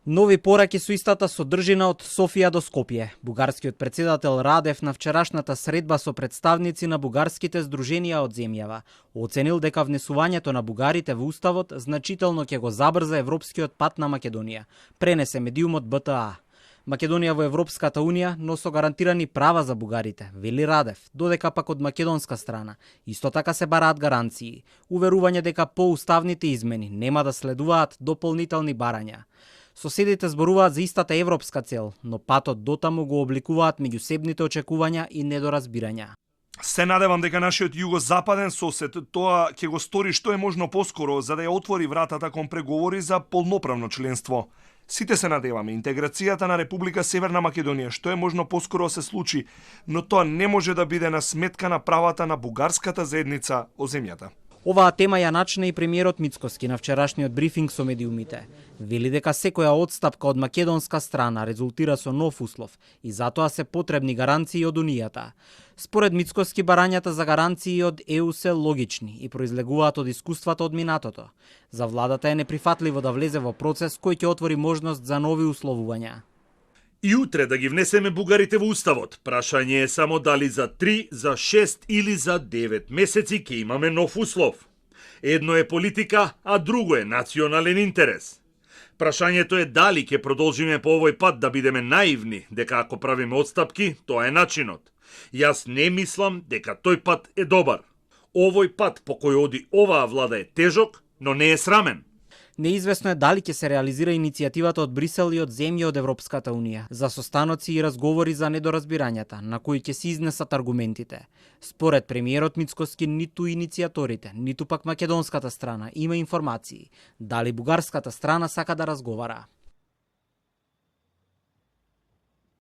Нови пораки со истата содржина од Софија до Скопје. Бугарскиот претседател Радев на вчерашната средба со представници на бугарските здруженија од земјава оценил дека внесувањето на бугарите во уставот значително ќе го забрза европскиот пат на Македонија, пренесе медиумот БТА. Македонија во Европската Унија, но со гарантирани права за бугарите, вели Радев, додека пак од македонска страна. Исто така се бараат гаранции, уверување дека по уставните измени нема да следуваат дополнителни барања. Соседите зборуваат за истата европска цел, но патот дотаму го обликуваат меѓусебните очекувања и недоразбирања. Се надевам дека нашиот југозападен сосед тоа ќе го стори што е можно поскоро за да ја отвори вратата кон преговори за полноправно членство. Сите се надеваме интеграцијата на Република Северна Македонија што е можно поскоро се случи, но тоа не може да биде на сметка на правата на бугарската заедница о земјата. Оваа тема ја начна и премиерот Мицкоски на вчерашниот брифинг со медиумите. Вели дека секоја одстапка од македонска страна резултира со нов услов и затоа се потребни гаранции од Унијата. Според Мицкоски, барањата за гаранции од ЕУ се логични и произлегуваат од искуствата од минатото. За владата е неприфатливо да влезе во процес кој ќе отвори можност за нови условувања. И утре да ги внесеме бугарите во уставот. Прашање е само дали за 3, за 6 или за 9 месеци ќе имаме нов услов. Едно е политика, а друго е национален интерес. Прашањето е дали ќе продолжиме по овој пат да бидеме наивни, дека ако правиме отстапки, тоа е начинот. Јас не мислам дека тој пат е добар. Овој пат по кој оди оваа влада е тежок, но не е срамен. Неизвестно е дали ќе се реализира иницијативата од Брисел и од земји од Европската Унија за состаноци и разговори за недоразбирањата, на кои ќе се изнесат аргументите. Според премиерот Мицкоски, ниту иницијаторите, ниту пак македонската страна има информации дали бугарската страна сака да разговара.